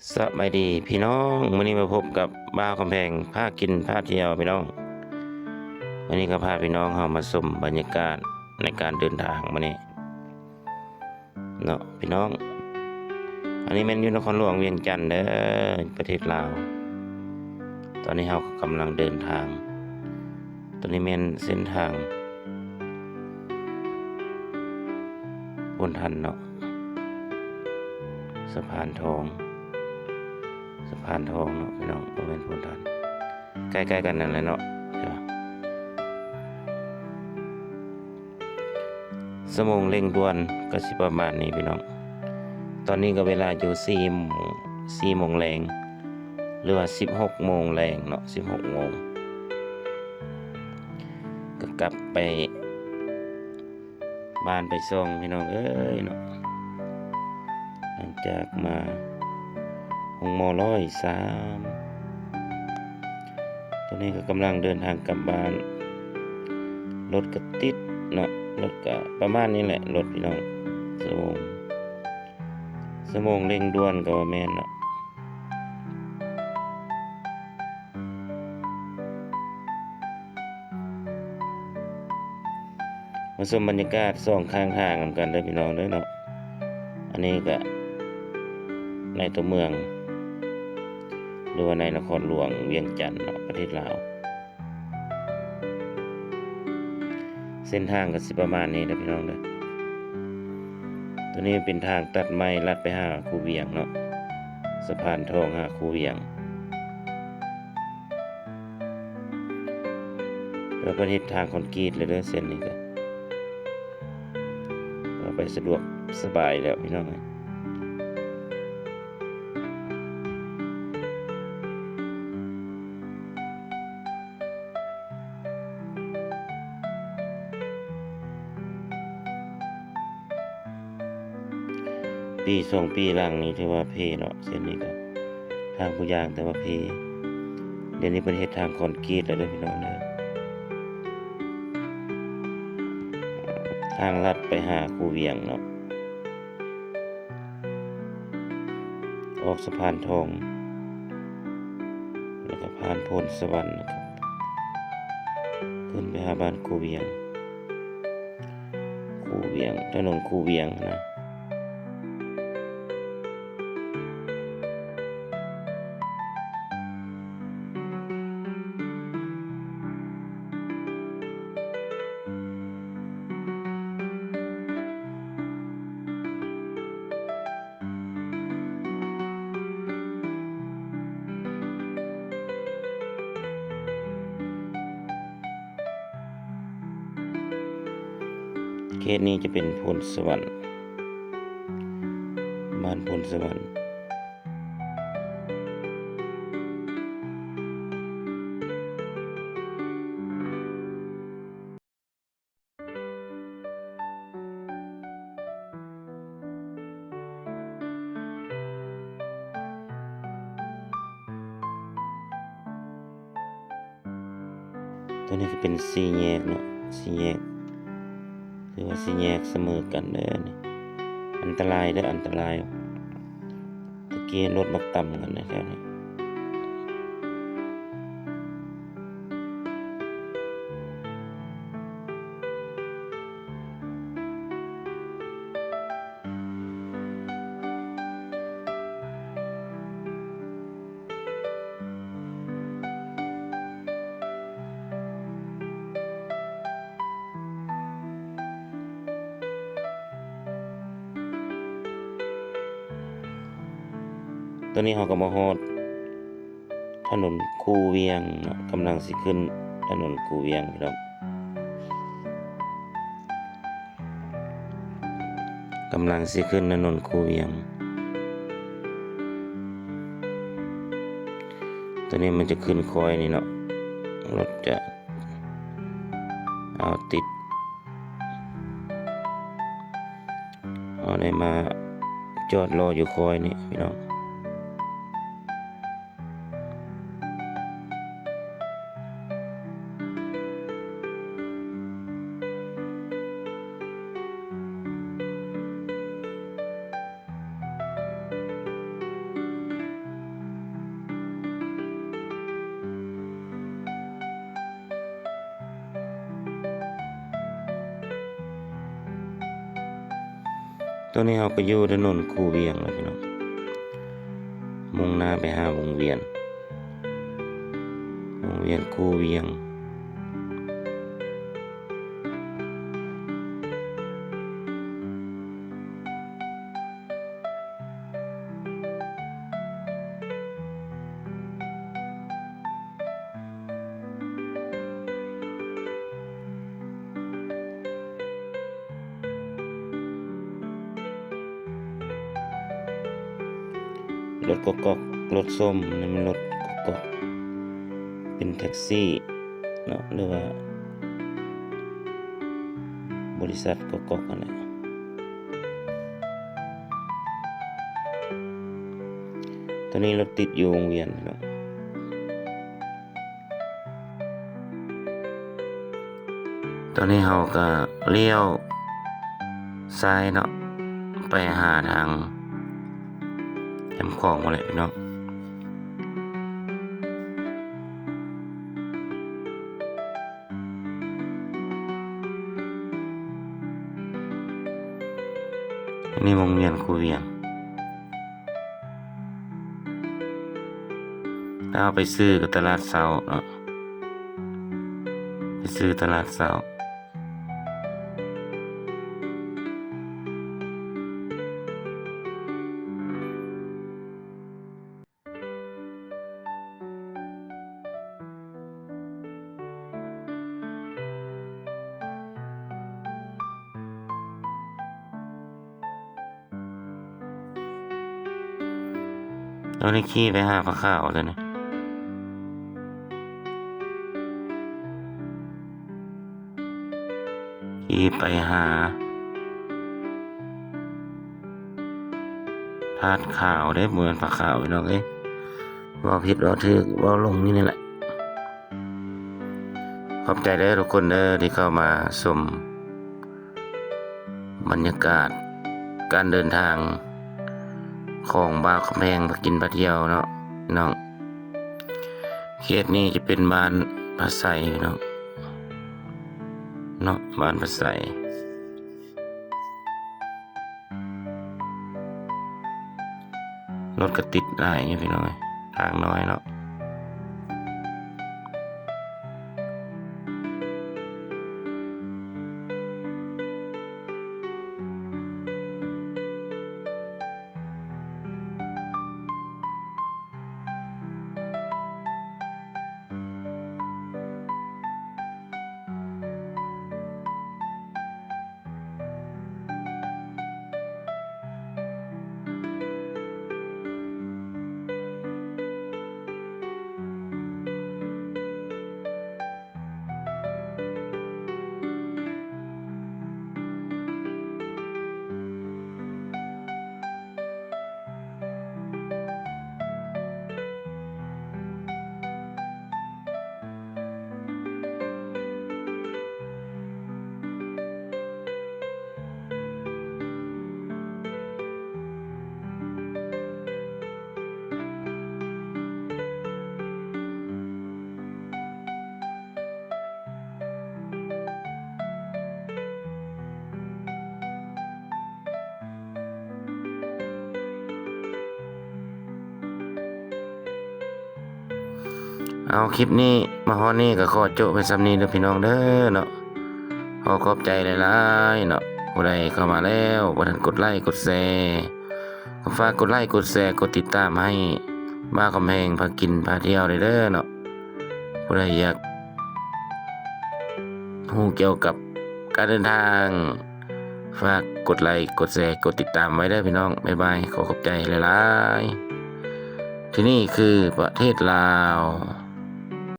ສະບາຍດີພີ່ນ້ອງ, ມື້ນີ້ມາພົບກັບບ່າວຄຳແພງພາກິນພາທ່ຽວພີ່ນ້ອງ. ມື້ນີ້ກໍພາພີ່ນ້ອງເຮົາມາຊົມບັນຍາກາດໃນການເດີນທາງມື້ນີ້ເນາະພີ່ນ້ອງ. ອັນນີ້ແມ່ນຢູ່ນະຄອນຫຼວງວຽງຈັນເດີ ປະເທດລາວ. ຕອນນີ້ເຮົາກໍກຳລັງເດີນທາງ. ຕົວນີ້ແມ່ນເສັ້ນທາງໂພນທັນເນາະ, ສະພານທອງ, ສະພານທອງເນາະພີ່ນ້ອງ, ບໍ່ແມ່ນໂພນທັນ, ໃກ້ໆກັນນັ້ນແຫຼະເນາະ. ຊົ່ວໂມງເລັ່ງດ່ວນກໍຊິປະມານນີ້ພີ່ນ້ອງ. ຕອນນີ້ກໍເວລາຢູ່ສີ່ໂມງ, ສີ່ໂມງແລງ ຫຼືວ່າສິບຫົກໂມງແລງເນາະ, ສິບຫົກໂມງ. ກໍກັບໄປບ້ານໄປຊ່ອງພີ່ນ້ອງເອີຍເນາະ, ຫຼັງຈາກມາໂຮງໝໍຮ້ອຍສາມ. ຕອນນີ້ກໍກຳລັງເດີນທາງກັບບ້ານ, ລົດກໍຕິດເນາະ, ລົດກໍປະມານນີ້ແຫຼະ ລົດພີ່ນ້ອງ. ຊົ່ວໂມງ, ຊົ່ວໂມງເລັ່ງດ່ວນກໍບໍ່ແມ່ນເນາະ. ມາຊົມບັນຍາກາດສອງຂ້າງທາງນຳກັນເດີພີ່ນ້ອງເດີເນາະ. ອັນນີ້ກະໃນຕົວເມືອງ ຫຼືວ່າໃນນະຄອນຫຼວງວຽງຈັນເນາະ, ປະເທດລາວ. ເສັ້ນທາງກໍຊິປະມານນີ້ເດີພີ່ນ້ອງເດີ. ຕົວນີ້ເປັນທາງຕັດໃໝ່ລັດໄປຫາຄູວຽງເນາະ, ສະພານທອງຫາຄູວຽງ. ແລ້ວເພິ່ນເຮັດທາງຄອນກຣີດແລ້ວເດີ ເສັ້ນນີ້ກໍ ກໍໄປສະດວກສະບາຍແລ້ວພີ່ນ້ອງເອີຍ. ປີສອງປີຫຼັງນີ້ຖືວ່າເພເນາະ, ເສັ້ນນີ້ກໍທາງຜູ້ຍ່າງແຕ່ວ່າເພ. ດຽວນີ້ເພິ່ນເຮັດທາງຄອນກຣີດແລ້ວເດີພີ່ນ້ອງເດີ, ທາງລັດໄປຫາຄູວຽງເນາະ. ອອກສະພານທອງ ແລ້ວກໍຜ່ານໂພນສະຫວັນນະຄັບ, ຂຶ້ນໄປຫາບ້ານຄູວຽງ, ຄູວຽງ, ຖະໜົນຄູວຽງນະ. ເຂດນີ້ຈະເປັນໂພນສະຫວັນ, ບ້ານໂພນສະຫວັນ. ຕົວນີ້ກໍເປັນສີ່ແຍກເນາະ, ສີ່ແຍກ ຖືວ່າສີ່ແຍກສະເໝີກັນເດີນີ້. ອັນຕະລາຍເດີ, ອັນຕະລາຍ. ຕະກີ້ລົດມັກຕຳກັນແຖວນີ້. ຕອນນີ້ເຮົາກໍມາຮອດຖະໜົນຄູວຽງເນາະ, ກຳລັງຊິຂຶ້ນຖະໜົນຄູວຽງພີ່ນ້ອງ. ກຳລັງຊິຂຶ້ນຖະໜົນຄູວຽງ. ຕົວນີ້ມັນຈະຂຶ້ນຄອຍນີ້ເນາະ, ລົດຈະເອົາຕິດ. ເຮົາໄດ້ມາຈອດລໍຢູ່ຄອຍນີ້ພີ່ນ້ອງ. ອນນີ້ເຮົາກໍຢູ່ຖະໜົນຄູວຽງແລ້ວພີ່ນ້ອງ, ມຸ່ງໜ້າໄປຫາວົງວຽນ, ວົງວຽນຄູວຽງ. ລົດກອກໆ, ລົດສົ້ມນີ້ແມ່ນລົດກອກໆ, ເປັນແທັກຊີເນາະ ຫຼືວ່າບໍລິສັດກອກໆຫັ້ນແຫຼະ. ຕອນນີ້ລົດຕິດຢູ່ວົງວຽນເນາະ. ຕອນນີ້ເຮົາກໍລ້ຽວຊ້າຍເນາະ, ໄປຫາທາງແຄມຂອງພຸ້ນແຫຼະພີ່ນ້ອງ. ອັນນີ້ວົງວຽນຄູວຽງ. ແລ້ວເຮົາໄປຊື້ກັບຕະຫຼາດເຊົ້າເນາະ, ໄປຊື້ຕະຫຼາດເຊົ້າ. ຕອນນີ້ຂີ່ໄປຫາຜາຂາວເລີຍນະ, ຂີ່ໄປຫາທາດຂາວເດ້, ບໍ່ແມ່ນຜາຂາວພີ່ນ້ອງເອີຍ, ເວົ້າຜິດເວົ້າຖືກເວົ້າຫຼົງຢູ່ນີ້ແຫຼະ. ຂອບໃຈເດີທຸກຄົນເດີ ທີ່ເຂົ້າມາຊົມບັນຍາກາດການເດີນທາງຂອງບ່າວຄຳແພງພາກິນພາທ່ຽວເນາະພີ່ນ້ອງ. ເຂດນີ້ຈະເປັນບ້ານພາໄຊເນາະ, ເນາະ ບ້ານພາໄຊ. ລົດກໍຕິດຫຼາຍຢູ່ພີ່ນ້ອງເອີຍ, ທາງນ້ອຍເນາະ. ເອົາ ຄລິບນີ້ມາຮອດນີ້ກໍຂໍໂຈະໄວ້ສ່ຳນີ້ເດີພີ່ນ້ອງເດີເນາະ. ຂໍຂອບໃຈຫຼາຍໆເນາະ, ຜູ້ໃດເຂົ້າມາແລ້ວບໍ່ທັນກົດໄລກົດແຊ ກໍຝາກກົດໄລກົດແຊ ກົດຕິດຕາມໃຫ້ບ່າວຄຳແພງພາກິນພາທ່ຽວເດີເນາະ. ຜູ້ໃດຢາກຮູ້ກ່ຽວກັບການເດີນທາງ ຝາກກົດໄລ ກົດແຊ ກົດຕິດຕາມໄວ້ເດີພີ່ນ້ອງ. ບາຍບາຍ, ຂໍຂອບໃຈຫຼາຍໆ. ທີ່ນີ້ຄືປະເທດລາວ.